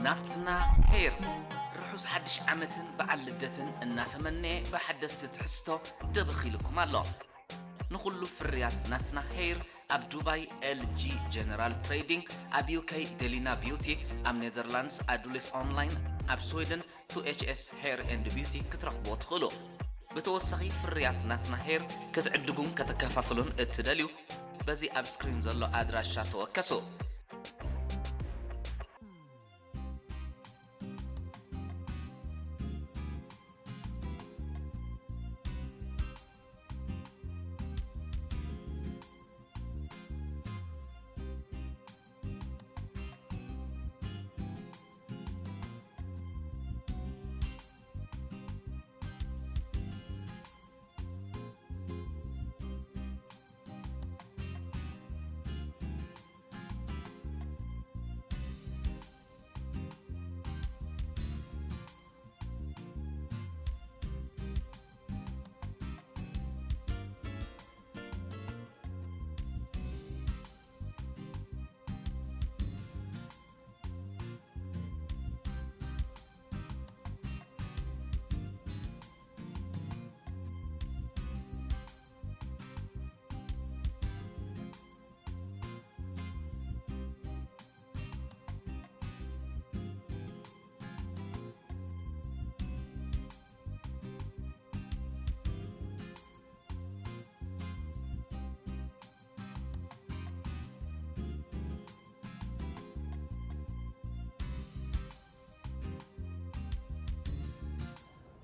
ናትና ሄር ርሑስ ሓድሽ ዓመትን በዓል ልደትን እናተመነየ ብሓደስቲ ትሕዝቶ ደበኽ ኢልኩም ኣሎ። ንኹሉ ፍርያት ናትና ሄር ኣብ ዱባይ ኤል ጂ ጀነራል ትሬዲንግ፣ ኣብ ዩ ኬ ደሊና ቢዩቲ፣ ኣብ ኔዘርላንድስ ኣዱሊስ ኦንላይን፣ ኣብ ስዊድን ቱ ኤች ኤስ ሄር ኤንድ ቢዩቲ ክትረኽብዎ ትኽእሉ። ብተወሳኺ ፍርያት ናትና ሄር ክትዕድጉን ከተከፋፍሉን እትደልዩ በዚ ኣብ ስክሪን ዘሎ ኣድራሻ ተወከሱ።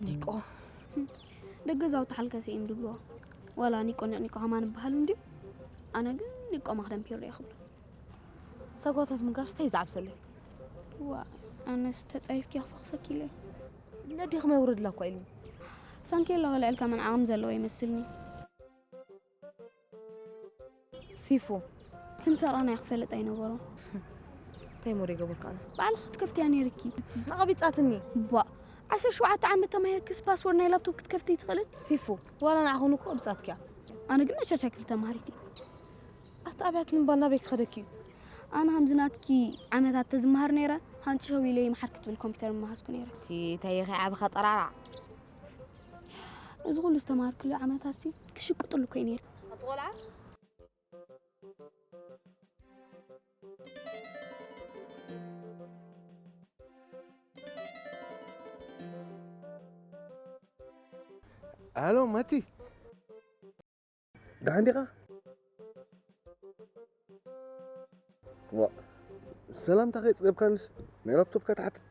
ኒቆ፣ ደገ ዛውቲ ሓልከሰ እዮም ድብልዎ። ዋላ ኒቆ ኒቕኒቆ ከማን ይበሃል እንድዩ። ኣነ ግን ኒቆ መኽደም ፒሮ እየ ክብሎ። ሰጓታት ምጋር ስታይ ዝዓብሰለይ። ዋ ኣነስ ተጸሪፍኪ ክፈኽሰኪ ኢለ። ነዲኽመ ውርድላ እኳ ኢሉኒ። ሳንኬሎ ልዕልካ መን ዓቕሚ ዘለዎ ይመስልኒ። ሲፉ ክንሰራና ክፈልጥ ኣይነበሮ። እንታይ ሞደ ገበርካ ኣነ? ባዕልኺ ክትከፍትያ ነይርኪ። ኣቐቢጻትኒ። ቧ ዓሰርተ ሸውዓተ ዓመት ተማሂርክስ ፓስወርድ ናይ ላፕቶፕ ክትከፍቲ ትኽእልን? ሲፉ ዋላ ንዓኹን እኮ ኣብጻትኪያ። ኣነ ግን ነቻቻ ክፍል ተማሃሪት እየ። ኣቲ ኣብያት ንምባል ናበይ ክኸደኪ እዩ? ኣነ ከምዚ ናትኪ ዓመታት ተዝመሃር ነይረ ሃንጭ ሸው ኢለ ይመሓር ክትብል ኮምፒተር ምመሃዝኩ ነይረ። እቲ ተይኸ ዓብኻ ጠራራዕ። እዚ ኩሉ ዝተማሃርክሉ ዓመታት ሲ ክሽቅጥሉ እኮ እዩ ነይረ። ኣቲ ቆልዓ ኣሎ ማቲ፣ ደሓን ዲኻ? ዋ፣ ሰላምታ ከይጸገብካንስ ናይ ላፕቶፕካ ትሓትት?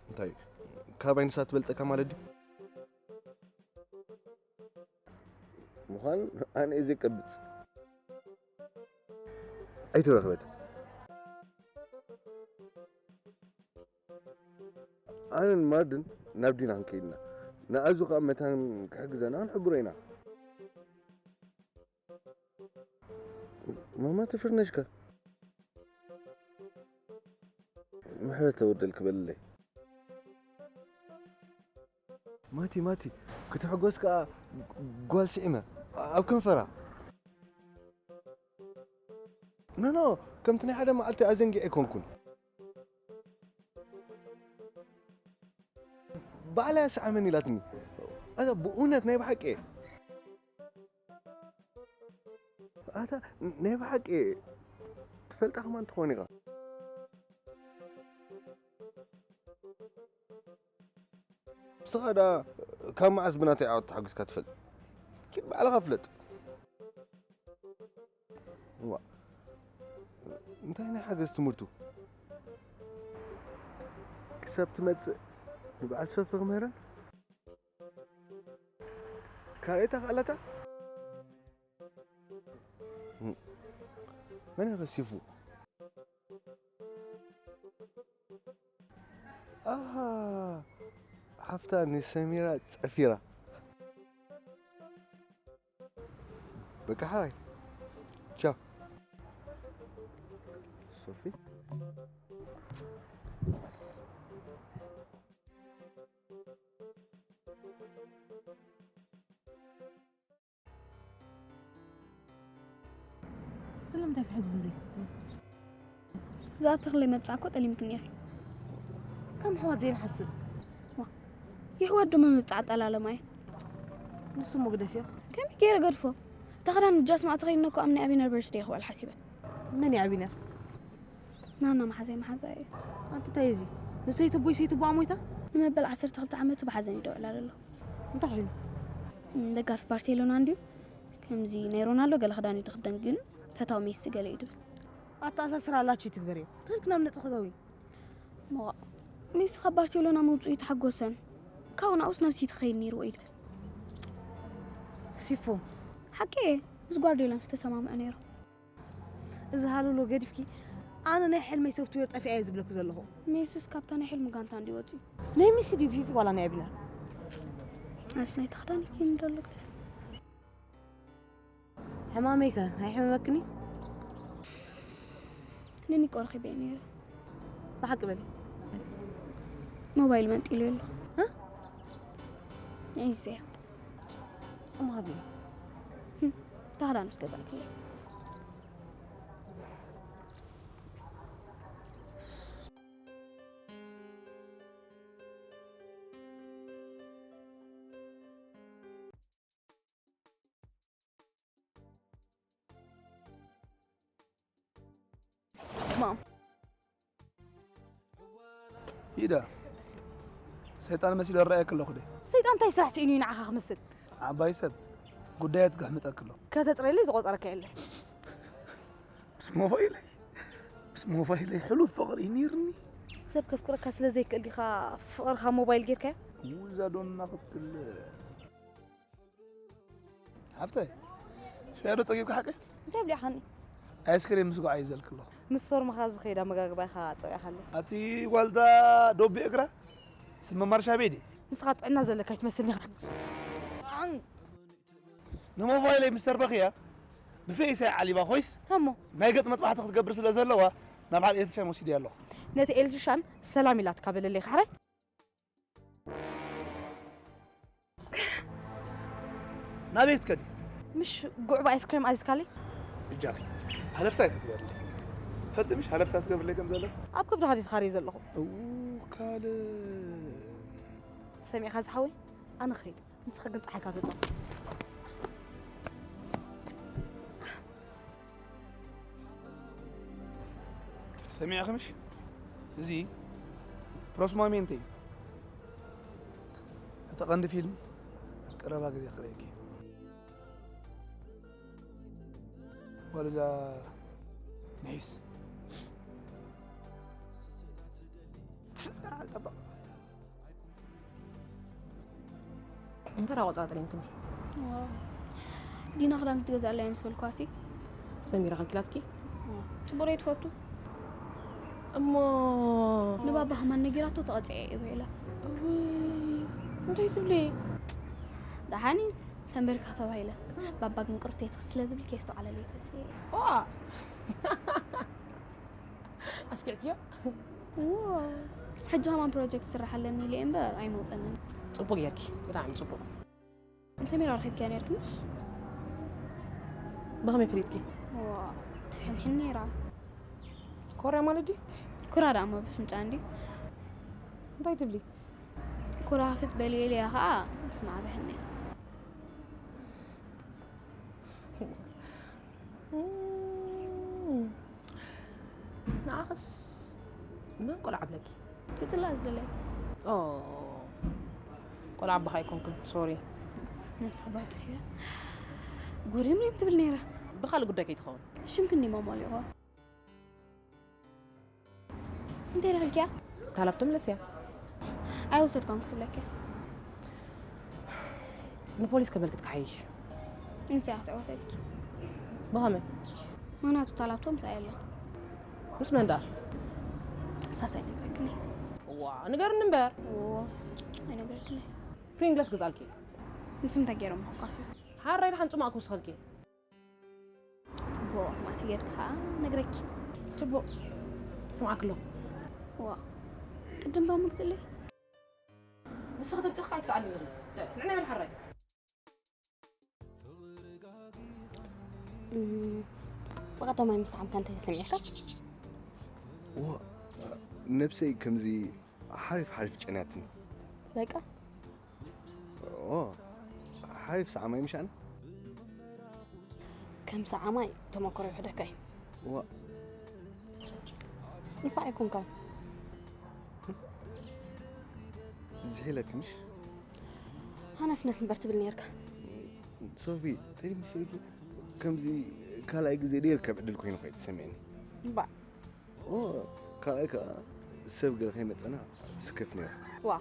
እንታይ፣ ካባይ ንሳ ትበልጸካ ማለት ድዩ? ምዃን ኣነ እየ ዘይቀብጽ። ኣይተረኽበት። ኣነን ማርድን ናብ ዲና ክንከይድ ኢና። ንኣዙ ከኣ መታን ክሕግዘና ክንሕብሮ ኢና። ማማ ትፍርነሽካ። ምሕረት ተወደል ክበልለይ። ማቲ ማቲ ክትሕጎስ ከኣ ጓል ስዒመ ኣብ ከንፈራ። ኖ ኖ ከምቲ ናይ ሓደ መዓልቲ ኣዘንጊዐ ኣይኮንኩን። ባዕላ እያ ስዓመኒ ኢላትኒ። ኣታ ብእውነት ናይ ብሓቂ እየ። ኣታ ናይ ብሓቂ እየ። ትፈልጣ ከማን ትኾን ኢኻ። ንስኻ ደኣ ካብ መዓስ ብናተይ ዓወት ተሓጒስካ ትፈልጥ? ኪድ ባዕልኻ ፍለጥ። እዋ እንታይ ናይ ሓገዝ ትምህርቱ? ክሳብ ትመጽእ ንበዓል ሶፊ ክምህረን ካልኣይታ ክኣላታ መን እዩ ከሲፉ? ኣሃ ሓፍታ ንሰሚራ ጸፊራ። በቃ ሓራይ ቻው ሶፊ። ስለምንታይ ክትሕግዝን ዘይትፈትን? ዝኣተኽለይ መብጻዕ እኮ ጠሊምክኒ ኢኺ። ከም ኣሕዋት ዘይንሓስብ። የሕዋት ድማ መብጻዕ ኣጠላለማ እየ። ንሱ እሞ ግደፍዮ። ከመይ ገይረ ገድፎ? እታ ክዳን ንጃስ ማእቲ ከይነ እኮ ኣብ ናይ ኣቢነር በርስ ደይ ክውዕል ሓሲበ። መን እዩ ኣቢነር? ናና መሓዛይ መሓዛ እየ። ኣንቲ እንታይ እዚ? ንሰይትቦይ ሰይትቦኣ ሞይታ? ንመበል ዓሰርተ ክልተ ዓመቱ ብሓዘን እዩ ደውዕላ ዘሎ። እንታይ ኮይኑ? ደጋፊ ባርሴሎና እንድዩ። ከምዚ ናይ ሮናልዶ ገለ ክዳን እዩ ድኽደን ግን ፈታዊ ሜሲ ገለ እዩ ድብል። ኣተኣሳስራ ኣላች ትግበር እዩ። ተልክና ነጥብ ክተዊ። መዋ ሜሲ ካብ ባርሴሎና መውፅኡ ተሓጎሰን ካብኡ ናብኡስ ናብ ሲቲ ከይድ ነይርዎ እዩ ድብል። ሲፎ ሓቂ እየ። ምስ ጓርዲዮላ ምስ ተሰማምዐ ነይሩ። እዚ ሃልሎ ገዲፍኪ ኣነ ናይ ሕልመይ ሶፍትዌር ጠፊኣ እየ ዝብለኪ ዘለኹ። ሜሲስ ካብታ ናይ ሕልሚ ጋንታ እንዲ ወፅዩ። ናይ ሜሲ ድዩ ኪኪ ዋላ ናይ ኣቢነር? ኣስ ናይ ተኽዳን ይኪን ደሎ ግደፍ። ሕማመይ ከ ኣይሕመመክኒ? ንኒቆ ረኺበ ነይረ። ብሓቂ በሊ። ሞባይል መንጢሉ ኣሎ። እ? ዒዘያ እሞ ሃብኒ። ተኽዳን ምስ ገዛእክለይ። ስማ ይዳ ሰይጣን መሲሉ ይረኣየኪ ኣለኹ ደ ሰይጣን እንታይ ስራሕ ስኢኑ እዩ ንዓኻ ክምስል? ዓባይ ሰብ ጉዳያት ከሕምጠኪ ኣለኹ። ከተፅረለይ ዝቆፀረካ የለን። ምስ ሞባይለይ ምስ ሞባይለይ ሕሉፍ ፍቕሪ እዩ ነይርኒ። ሰብ ከፍቅረካ ስለ ዘይክእል ዲኻ ፍቕርካ ሞባይል ጌርካዮ? ውዛ ዶና ክትክል ሓፍተይ ሽያዶ ጸጊብካ ሓቂ እንታይ ብሊዕኻኒ? ኣይስክሪም ምስ ጓዓ ይዘልክ ኣለኹ። ምስ ፎርምኻ ዝኸይድ ኣመጋግባ ኢኻ ጸዊዕካለይ። ኣቲ ጓልታ ዶቢ እግራ ስመ ማርሻ ቤዲ ንስኻ ጥዕና ዘለካ ይትመስልኒ። ንሞባይለይ ምስ ተርበኽያ ብፌስ ኣይዓሊባ ኮይስ እሞ ናይ ገጽ መጥባሕቲ ክትገብር ስለ ዘለዋ ናብ ሓደ ኤሌክትሪሻን ወሲድያ ኣለኹ። ነቲ ኤሌክትሪሻን ሰላም ኢላትካ በለለይ ካሕራይ። ናበይ ክትከዲ? ምሽ ጉዕባ ኣይስክሬም ኣዚዝካለይ? እጃኺ ሃለፍታ ኣይትግበርለይ። ፈልጢ ምሽ ሃለፍታ ትገብርለይ ከም ዘለኺ? ኣብ ከብድኻ ድዩ ተኻርየ ዘለኹ? እው ካልእ ሰሚዕካ ዝሓወይ ኣነ ክኸይድ ንስኻ ግን ፀሓይካ ተፅኦ። ሰሚዕኺ ምሽ? እዚ ፕሮስማሜንተ እዩ። እቲ ቀንዲ ፊልም ኣብ ቀረባ ግዜ ክርእየኪ እዩ። ጓል እዛ ንሒስ ጠባቕ እንታይ ራቆ ጻጥሪንክኒ ዲና ክዳን ክትገዝኣላ እየ ምስ በልኳሲ ሰሚራ ከልኪላትኪ ጽቡቅ እየ ትፈቱ እሞ ንባባ ከማን ነጊራቶ ተቐጽዐ እየ ብዒላ እውይ እንታይ ትብሊ ደሓኒ ተንበርካ ተባሂለ ባባ ግን ቅርቴት ስለ ዝብል ከየስተውዓለለይ ተስየ ኦ ኣስኪዕክዮ ሕጂ ከማን ፕሮጀክት ስራሕ ኣለኒ ኢለ እምበር ኣይመውፀንን ጽቡቅ ጌርኪ ብጣዕሚ ጽቡቅ ንሰሚራ ረኺብክያ ነርኪ ምሽ ብኸመይ ፈሊጥኪ ትሕንሕን ነይራ ኮርያ ማለት ድዩ ኩራ ደኣ እሞ ብፍንጫ እንዲ እንታይ ትብሊ ኩራ ክፍት በልየልያ ከዓ ስማዕ ብሕኒ ንዓኽስ መን ቆልዓ ብለኪ ክፅላእ ዝደለይ ኦ ቆልዓ ኣባኻ ኣይኮንክን ሶሪ ነብስኻ ባፅሕያ ጉሪም ሪም ትብል ነይራ ብኻልእ ጉዳይ ከይትኸውን ሽምክኒ ሞሞሊቑ እንታይ ረኺብኪያ ታላብ ትምለስ እያ ኣይወሰድኳን ክትብለኪ ንፖሊስ ከመልክት ክሓይሽ ንስያ ክትዕወተልኪ ብኸመይ ምክንያቱ ታላብቶ ምሳይ ኣሎ ምስ መን ደኣ ሳሳይ ነግረክኒ ዋ ንገርኒ እምበር ዎ ኣይነግረክኒ ፕሪንግለስ ግዛልኪ ንስምንታይ ገይሮም ምሕኳስ እዩ ሓራይ ድሓን ጽማእ ክውስኸልኪ ጽቡቕ ማእቲ ጌርኪ ከዓ ነግረኪ ጽቡቕ ስምዓክ ኣለኹ ዋ ቅድም ባ መግዝለይ ንስኺ ተምጽእካ ኣይትከኣልን ንዕና በል ሓራይ ብቐዳማይ ምስ ዓምካ እንታይ ተሰሚዕካ? ዋ፣ ነብሰይ ከምዚ ሓሪፍ ሓሪፍ ጨንያትኒ። በቃ ኦ፣ ሓሪፍ ሰዓማይ ምሻን? ከም ሰዓማይ ተመክሮ ይሕደካ እዩ። ዋ፣ ንፋዕ ይኩንካ። ዝሒለኪ ምሽ? ሃነፍነፍ እምበር ትብል ነርካ። ሶፊ፣ ተይ ምሽ ኢልኪ ከምዚ ካልኣይ ግዜ ደይርከብ ዕድል ኮይኑ ከይትሰምዕኒ። እምባእ ኦ፣ ካልኣይ ከዓ ሰብ ገለ ከይመፀና ትስከፍ ነይራ። ዋ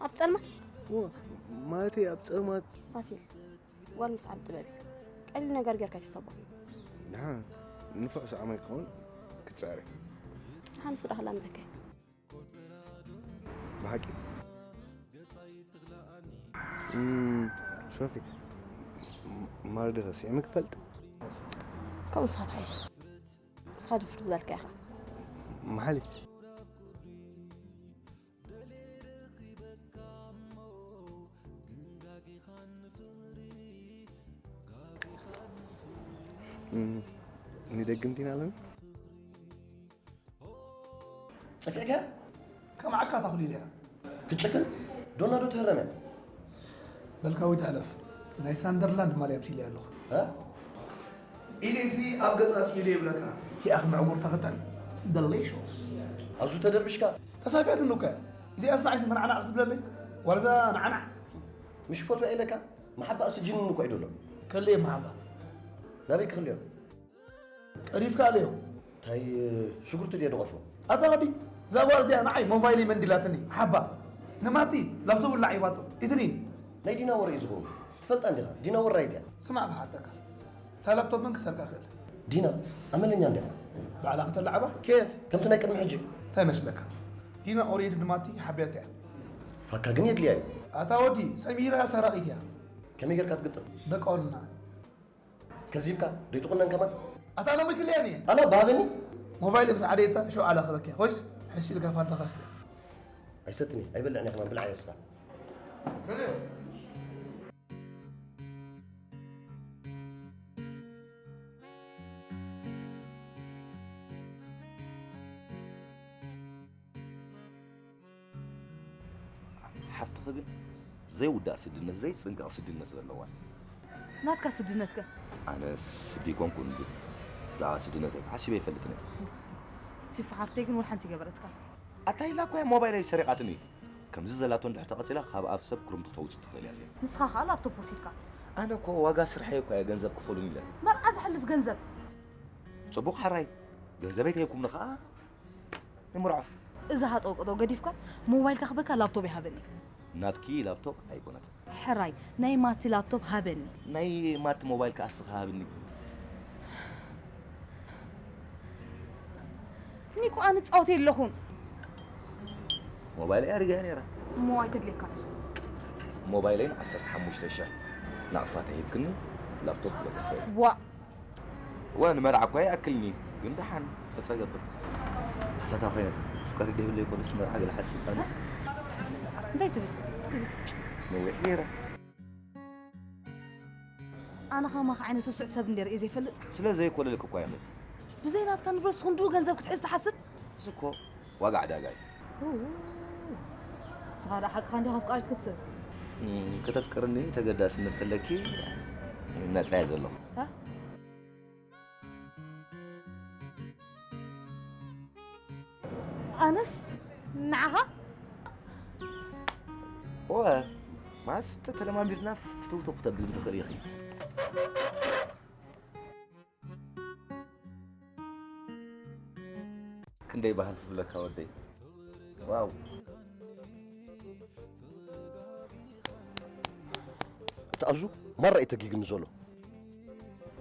ኣብ ፀልማት ኦ፣ ማለተይ ኣብ ፀልማት ፋሲል ጓል ምስዓብ ጥበብ እዩ። ቀሊል ነገር ጌርካ ይሕሰቦ። ንዓ ንፉዕ ሰዓማይ ክኸውን ክፅዕር እየ። ሓንሱ ዳኽላ ምዕከ ብሓቂ እም፣ ሶፊ፣ ማለደኸ ስዕሚ ክፈልጥ ከምኡ ንስኻ ትሓይሽ። ንስኻ ድፍር ዝበልካ ኢኻ። መሓሊ እም፣ ንደግም ዲና ኣለና ጸፊዕካ ከም ዓካ ታኹል ኢልያ ክትጭክን ዶና ዶ ትህረመ በልካዊት ኣለፍ ናይ ሳንደርላንድ ማልያ ምሲለ ኣለኹ እ? ኢሌሲ ኣብ ገዛ ስኢሉ ይብለካ ኪኣ ክምዕጉር ተኽጥዕም ደሌሾስ ኣዙ ተደርብሽካ ተሳፊያትኒ እኮ እዚኣስ ንዓይሲ መናዕናዕ ክትብለለይ ዋላ እዛ ናዕናዕ ምሽ ፈትዋ ኢለካ መሓባእ ስጅንን እኮ እዩ ደሎ ከልየ መሓባ ናበይ ክኽልዮ ቀሪፍካ ኣለዮ እንታይ ሽጉርቲ ድየ ደቐፎ ኣታ ወዲ እዛ ጓል እዚኣ ንዓይ ሞባይለይ መንዲላትኒ ሓባ ንማቲ ላፕቶፕ ላዒባቶ ኢትኒን ናይ ዲና ወረ እዩ ዝኸውን ትፈልጣ እንዲኻ ዲና ወረ ኣይትያ ስማዕ ብሓተካ እታ ላፕቶፕ መን ክሰርቃ ክእል ዲና ኣመለኛ እንዲኻ ባዕላ ከተላዕባ ኬፍ ከምቲ ናይ ቅድሚ ሕጂ እንታይ መስለካ ዲና ኦሬዲ ንማቲ ሓቢያት እያ ፋካ ግን የድልያ እዩ ኣታ ወዲ ሰሚራ ሰራቂት እያ ከመይ ጌርካ ትግጥም በቃውልና ከዚብካ ደይትቑነን ከማን ኣታ ሎሚ ክልያን እየ ኣላ ባበኒ ሞባይል ምስ ዓደየታ ሸው ዓላ ክበኪያ ኮይስ ሕስ ኢልካ ፋንታ ካስተ ኣይሰትኒ ኣይበልዕን እየ ከማን ብልዓ የስታ ሓፍትኺ ግን ዘይውዳእ ስድነት ዘይፅንቀቕ ስድነት ዘለዋ ናትካ ስድነትከ ኣነ ስዲ ኮንኩ እንዲ ብዛዕባ ስድነተይ ሓሲበ ይፈልጥን ሲፉ ሓፍተይ ግን ወላ ሓንቲ ገበረትካ ኣታ ኢላ እኮ እያ ሞባይለይ ሰሪቓትኒ ከምዚ ዘላቶ እንድሕር ተቐፂላ ካብ ኣፍ ሰብ ክሩምቲ ክተውፅእ ትኽእል እያ እዚኣ ንስኻ ከዓ ላፕቶፕ ወሲድካ ኣነ እኮ ዋጋ ስርሐይ እኮ እየ ገንዘብ ክፈሉኒ ኢለ መርዓ ዘሕልፍ ገንዘብ ፅቡቕ ሓራይ ገንዘበይ ተሂብኩምኒ ከዓ ንምርዖ እዛ ሃጠውቅጠው ገዲፍካ ሞባይልካ ክበካ ላፕቶፕ ይሃበኒ ናትኪ ላፕቶፕ ኣይኮነትን ሕራይ ናይ ማቲ ላፕቶፕ ሃበኒ ናይ ማቲ ሞባይል ከዓ እስኻ ሃብኒ ኒኩ ኣነ ፃወት የለኹን ሞባይል እያ ርግያ ነይራ እሞ ኣይተድልየካ ሞባይለይ ን15 ሺሕ ናቕፋ ተሂብክኒ ላፕቶፕ ክበክፈ ዋ ወ ንመርዓ እኳ ይኣክልኒ ግን ደሓን ፈፀ ገብር ኣታታ ኮይነት ፍቃድ ደይብለይ ኮለስ መርዓ ገለ ሓሲብ ኣነ እንታይ ትብል ትብል ነዊሕ ገይረ ኣነ ከማኻ ዓይነት ስሱዕ ሰብ እንደ ርእየ ዘይፈልጥ ስለ ዘይኮለልክ እኳ ይኽእል ብዘይ ናትካ ንብረት ስኹም ድኡ ገንዘብ ክትሕዝ ትሓስብ እዚ እኮ ዋጋ ዕዳጋ እዩ ስኻ ዳ ሓቅኻ እንዲኻ ኣፍቃሪት ክትስብ እም፣ ከተፍቅርኒ ተገዳስነት ተለኪ ነፃ እየ ዘለኹ እ? ኣነስ ንዓኻ ወ ማስ ተተለማሚድና ፍትውተው ክተብል እንትኽእል ኢኺ ክንደይ ባህል ትብለካ ወደይ ዋው እቲ ኣዙ ማራ እዩ ተጊግኒ ዘሎ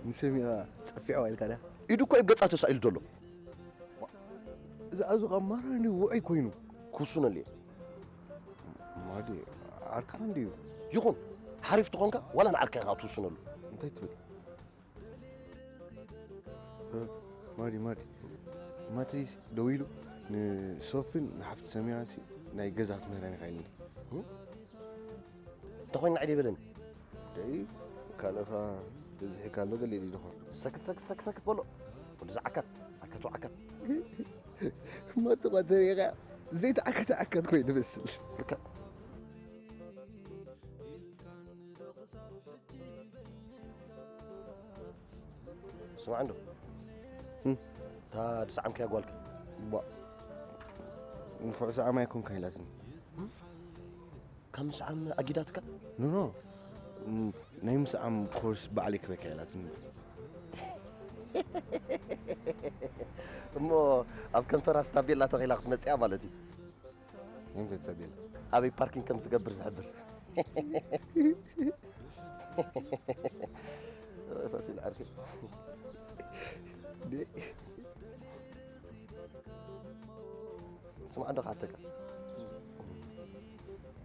ንሰሚራ ጸፊዕዋ ኢልካ ድያ ኢዱ እኮ ይብ ገጻ ተሳኢሉ ዘሎ እዚ ኣዙ ካብ ማራ እንዲ ውዑይ ኮይኑ ክውስነሉ እየ ማዲ ዓርክኻ እንዲዩ ይኹን ሓሪፍ ትኾንካ ዋላ ንዓርካ ኢኻ ትውስነሉ እንታይ ትብል እ፣ ማዲ ማዲ ማትሪስ ደው ኢሉ ንሶፍን ንሓፍቲ ሰሚራሲ ናይ ገዛ ክትምህረን ኢኻ ኢልኒ እንተኾይኑ ንዓይ ደይበለኒ ደይ ካልእኻ በዝሒካ ኣሎ ገለ ኢሉ ዝኾን ሰክት ሰክት ሰክት ሰክት በሎ ወዲ ዝዓካት ዓካቱ ዓካት መጥቆ ተሪኻ ዘይተኣከተ ኣከት ኮይኑ ይመስል። ስማዕ እንዶ፣ እታ ዝሰዓምካያ ጓልከ? ባ፣ ንፉዕ ሰዓም ኣይኮንካን ኢላትኒ። ካብ ምስዓም ኣጊዳትካ? ኖ፣ ኖ፣ ናይ ምስዓም ኮርስ ባዕለይ ክበካ ኢላትኒ። እሞ ኣብ ከንፈራ ስታቤላ ተኺላ ክትመጽያ ማለት እዩ። እንታይ ተቤላ? ኣበይ ፓርኪንግ ከም ትገብር ዝሕብር። ፋሲል ዓርኪ። ስማዕ እንዶ ክሓተካ።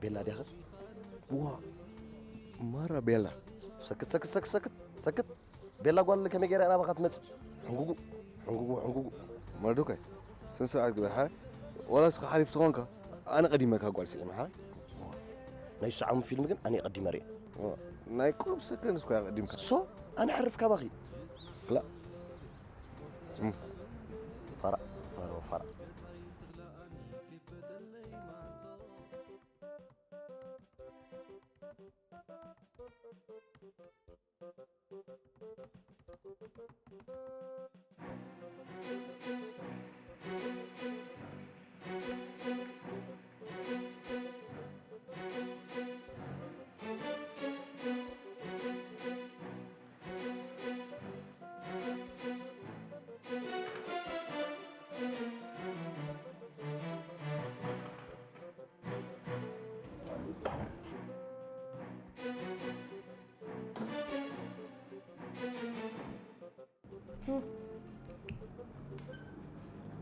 ቤላ ዲኻ? ዋ፣ ማራ ቤላ። ሰክት፣ ሰክት፣ ሰክት፣ ሰክት፣ ሰክት። ቤላ ጓል ከመይ ገይራ ናባኻ ትመጽእ? ሕንጉጉ፣ ሕንጉጉ፣ ሕንጉጉ። መርዶካይ፣ ስነ ስርዓት ግበር ሓራይ። ዋላ እስኻ ሓሪፍ ተኾንካ፣ ኣነ ቀዲመካ ጓል ስዒመ ሓራይ። ናይ ሰዓሙ ፊልም ግን ኣነ ቀዲመ ርየ። ናይ ቁሩብ ሰከንድ እስኳ ቀዲምካ። ሶ፣ ኣነ ሓርፍ ካባኺ። ክላ። እም። ፋራ፣ ፋራ፣ ፋራ።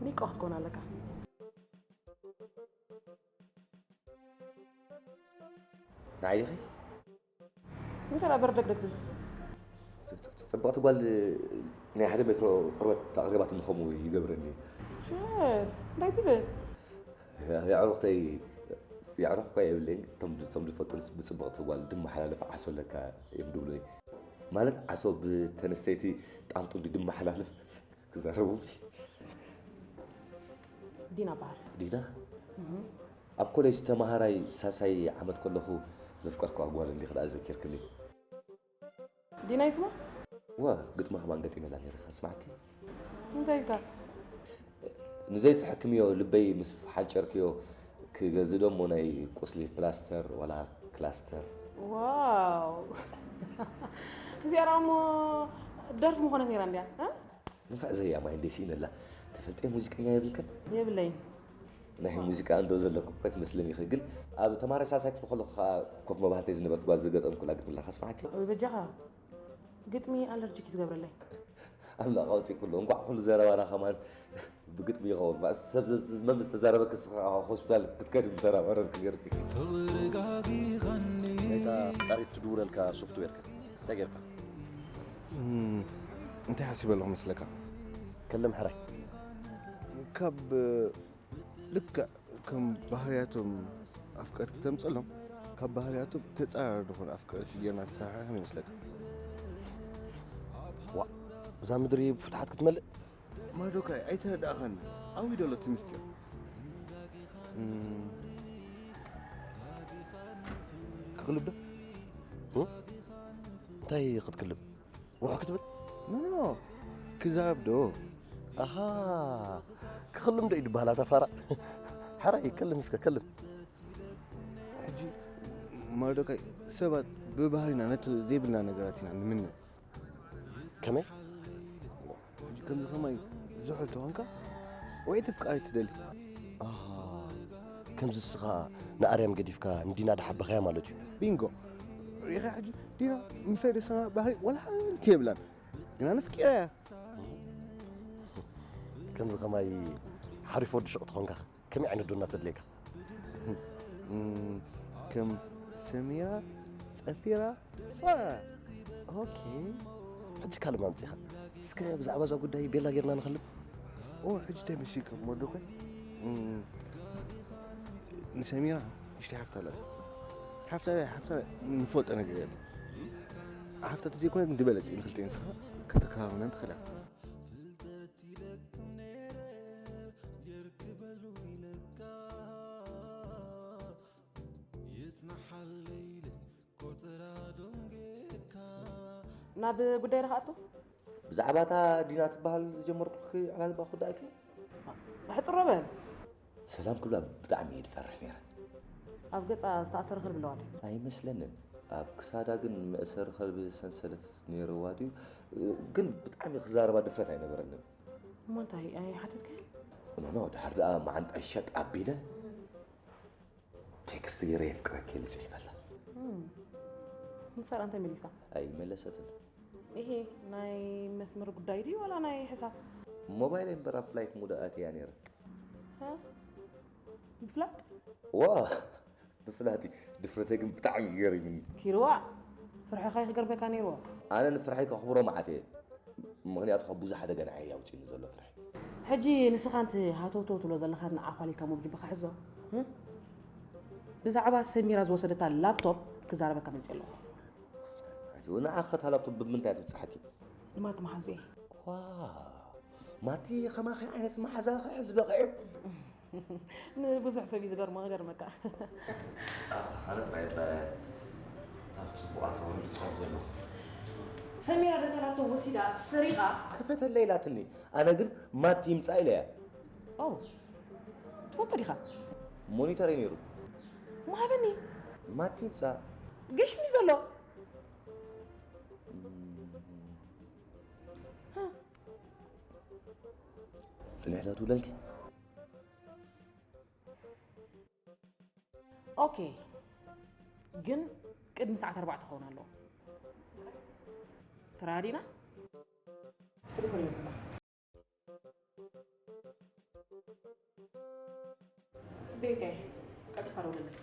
ሚቋ ክትኮን ኣለካ። ንዓይ ዲኺ? እንታይ ደኣ በርደግደግ ትብል? ጽብቕቲ ጓል ናይ ሓደ ሜትሮ ቁርበት ኣቕሪባትኒ ከምኡ ይገብረኒ። ሽር፣ እንታይ ትብል? የዕሩኽተይ፣ የዕሩኽ እኳ የብለይን፣ እቶም እቶም ዝፈልጡንስ ብጽብቕቲ ጓል ድመሓላለፍ ዓሶ ኣለካ እዮም ዝብሉኒ። ማለት ዓሶ ብተነስተይቲ ጣንጡ ድመሓላልፍ ክዛረቡ። ዲና በሃል። ዲና? ኣብ ኮሌጅ ተማሃራይ ሳሳይ ዓመት ከለኹ ዘፍቀርክዋ ጓል እንዲኺ ደኣ ዘኪርክኒ። ዲናይ ስማ? ዋ፣ ግጥሚ ከማን ገጢመላ ነይረ፣ ከስማዕኪ። እንታይ ኢልካ? ንዘይትሕክምዮ ልበይ ምስ ሓንጨርክዮ ክገዝእ ዶ እሞ ናይ ቁስሊ ፕላስተር ዋላ ክላስተር? ዋው! እዚኣ ደኣ እሞ ደርፊ ምኾነት ነይራ እንድያ፣ እ? ንፍዕ ዘያማይ እንዴ ስኢነላ። ተፈልጠ ሙዚቀኛ የብልክን? የብለይን። ናይ ሙዚቃ እንዶ ዘለኩ እኮ ትመስለኒ ኢኺ፣ ግን ኣብ ተማሪ ሳልሳይ ክፍሊ ከለኹ ከኣ ኮፍ መባህልተይ ዝነበረት ጓል ዝገጠምኩላ ግጥሚ ኣለካ ስምዓኪ። ወይ በጃኻ፣ ግጥሚ ኣለርጂክ እዩ ዝገብረለይ። ኣምላኽ ኣውፂእኩሉ። እንኳዕ ኩሉ ዘረባና ከማን ብግጥሚ ይኸውን። ማእስ ሰብ ዘ-፣ መን ዝተዛረበ ክስኻ ሆስፒታል ክትከድ ምተራባረር ክገርክ። እታ ፈጣሪት ትድውለልካ ሶፍትዌርከ እንታይ ጌርካ? እንታይ ሓሲበ ኣለኹ መስለካ? ከልም ሕራይ። ካብ ልክዕ ከም ባህርያቶም ኣፍቀርቲ ተምጸሎም፣ ካብ ባህርያቶም ተጻራሪ ዝኾኑ ኣፍቀርቲ ጌርና ተሰራሕና ከም ይመስለካ? ዋ፣ እዛ ምድሪ ብፍትሓት ክትመልእ። ማርዶካይ ኣይተረዳእኻን። ኣዊ ዶ ኣሎ እቲ ምስጢር? እም፣ ክኽልብ ዶ? እም? እንታይ ክትክልብ? ውሕ ክትብል? ኖ፣ ኖ፣ ኖ። ክዛረብ ዶ? ኣሃ፣ ክኽልም ዶ እዩ ዝበሃል ኣታ ፋራ? ሓራይ፣ ከልም እስከ፣ ከልም። ሕጂ ማርዶካይ፣ ሰባት ብባህሪና ነቲ ዘይብልና ነገራት ኢና ንምነ። ከመይ? ከምዚ ከማይ ዝሑል ተኾንካ ወይ ተፍቃሪ ትደሊ? ኣሃ፣ ከምዚ እስኻ ንኣርያም ገዲፍካ ንዲና ድሓበኻያ ማለት እዩ። ቢንጎ። ሪኢኻ ሕጂ ዲና ምሳይ ደሰና ባህሪ ወላ ሓንቲ የብላን። ግና ነፍቂራያ። ከምዚ ከማይ ሓሪፍ ወዲ ሹቕ ተኾንካ ከመይ ዓይነት ዶና ተድልየካ? እም፣ ከም ሰሚራ፣ ጸፊራ፣ ፋ። ኦኬ። ሕጂ ካልእ ኣምጺኻ። እስከ ብዛዕባ እዛ ጉዳይ ቤላ ጌርና ንኸልም። ኦ፣ ሕጂ እንታይ መሲልካ መርዶካይ? እም፣ ንሰሚራ ንእሽተይ ሓፍታ ኣላታ። ሓፍታ፣ ሓፍታ ንፈልጦ ነገር የለን። ሓፍታ ተዘይኮነት ንድበለጽ ንክልተ ንስኻ ከተከባብና ንኽእል። ናብ ጉዳይ ዶ ክኣቱ? ብዛዕባ እታ ዲና ትበሃል ዝጀመርኩልኪ ዕላል ባኹ ዳእኪ? ብሕፅሮ በል። ሰላም ክብላ ብጣዕሚ እየ ዝፈርሕ ነይረ። ኣብ ገፃ ዝተኣሰረ ከልቢ ኣለዋ ድዩ? ኣይመስለንን። ኣብ ክሳዳ ግን መእሰሪ ከልቢ ሰንሰለት ነይርዋ ድዩ? ግን ብጣዕሚ ክዛረባ ድፍረት ኣይነበረንን። እሞ እንታይ ኣይሓተትካያን? ኖኖ ድሓር ደኣ መዓንጣይ ሸጥ ኣቢለ ቴክስት ገይረ የፍቅረኪ ኢለ ጽሒፈላ። ንሳ እንታይ መሊሳ? ኣይመለሰትን። ይሄ ናይ መስመር ጉዳይ ድዩ ዋላ ናይ ሕሳብ? ሞባይል እምበር ኣብ ፍላይት ሙድ ኣትያ ነይረ። እ? ብፍላጥ? ዋ ብፍላጥ እዩ። ድፍረተይ ግን ብጣዕሚ እዩ ገሪሙኒ። ኪርዋ ፍርሕኻ እዩ ክገርመካ ነይርዎ። ኣነ ንፍርሐይ ከኽብሮ መዓት እየ። ምኽንያቱ ካብ ብዙሕ ሓደጋ ንዓይ ኣውፂኡኒ ዘሎ ፍርሒ። ሕጂ ንስኻ ንቲ ሃተውተው ትብሎ ዘለኻ ንዓኻ ኢልካ ሞብ ጅብኻ ሕዞ። እም? ብዛዕባ ሰሚራ ዝወሰደታ ላፕቶፕ ክዛረበካ መፅእ ኣለኹ። ንዓኸ እታ ላፕቶፕ ብምንታይ ትብፅሓኪ? ንማቲ መሓዙ እየ። ዋው ማቲ ከማኺ ዓይነት መሓዛ ክሕዝ በቒዑ። ንብዙሕ ሰብ እዩ ዝገርሞ ክገርመካ። ኣነ ጥራይ እባ ኣብ ፅቡቓት ኣውሪድ ፆም ዘለኹ። ሰሚራ ነታ ላፕቶፕ ወሲዳ ሰሪቓ። ክፈተለይ ኢላትኒ። ኣነ ግን ማቲ ይምፃእ ኢለያ። ኦ ትፈልጦ ዲኻ? ሞኒተር እዩ ነይሩ። ማበኒ ማቲ ይምፃእ። ገሽኒ ዘሎ ፅንሕታ ትብለልኪ። ኦኬ ግን ቅድሚ ሰዓት ኣርባዕተ ክኸውን ኣለዎ። ተራዲና ትልፎን ይመፅና። ጽቤ ቀጥታ ደውልልኝ።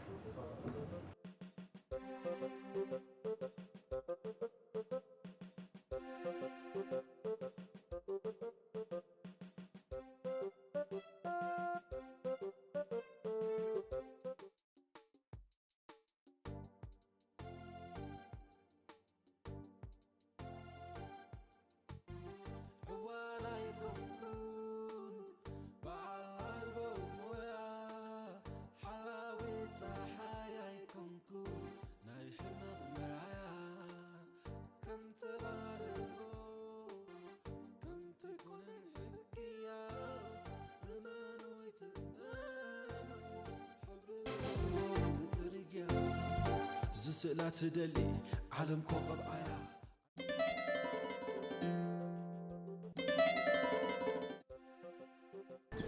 ስእላ ትደሊ ዓለም ኮኸብ ኣያ።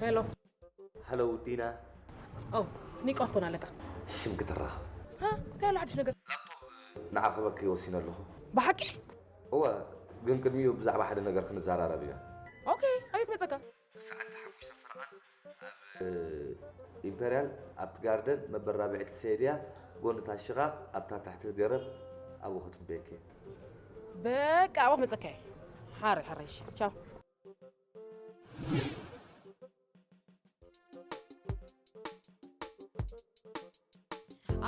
ሄሎ ሃሎ ዲና። ኦ ኒቆ ክትኮን ኣለካ። ሽም ክትራኸብ። ሃ እንታይ ኣሎ ሓድሽ ነገር? ንዓኽበኪ ወሲነ ኣለኹ። ብሓቂ? እወ፣ ግን ቅድሚኡ ብዛዕባ ሓደ ነገር ክንዘራረብ ኢና። ኦኬ፣ ኣበይ ክመፀካ? ሰዓት ሓሙሽተ ፈረቓን ኣብ ኢምፐርያል ኣብቲ ጋርደን መበል ራብዐይቲ ሰየድያ ጎኒ እታ ሽቓቕ ኣብታ ታሕቲ ገረብ ኣብኡ ክፅበየኪ እየ። በቃ ኣብኡ ክመፀካ እየ። ሓረይ ሓረይ እሺ ቻው።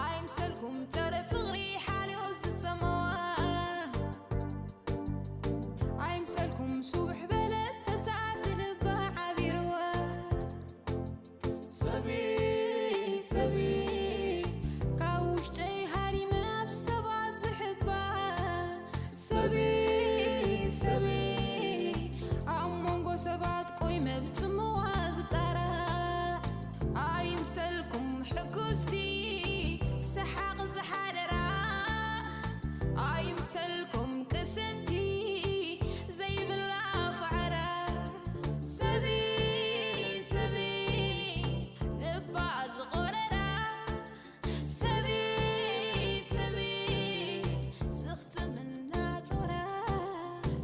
ኣይምሰልኩም ጸረ ፍቕሪ ሓልዮ ዝጸመዋ ኣይምሰልኩም ሱብሕ በለት ተሳእሲ ልባ ዓቢርዋ ሰበይ ሰበይ ካብ ውሽጠይ ሃሪመ ኣብ ሰባት ዝሕባ ሰበይ ሰበይ ኣብ መንጎ ሰባት ቆይመ ብጽምዋ ዝጣራ ኣይምሰልኩም ሕጉስቲ ሰሓቕ ዝሓደራ ኣይምሰልኩም ቅስንቲ ዘይብላ ፋዕራ ሰበይ ሰበይ ልባ ዝቖረራ ሰበይ ሰበይ ዝኽትምና ጾራ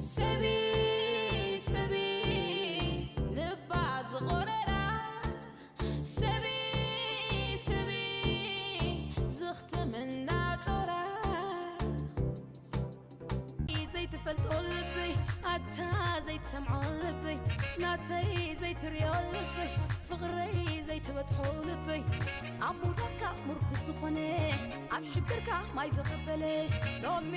ሰበይ ሰበይ ልባ ዝቖረራ ሰበይ ሰበይ ዝኽትምና ጾራ ዘይትፈልጦ ልበይ ኣታ ዘይትሰምዖ ልበይ ናተይ ዘይትሪኦ ልበይ ፍቕረይ ዘይትበጽሖ ልበይ ኣብ ምውዳቕካ ምርኩስ ዝኾነ ኣብ ሽግርካ ማይ ዘቐበለ ሎሚ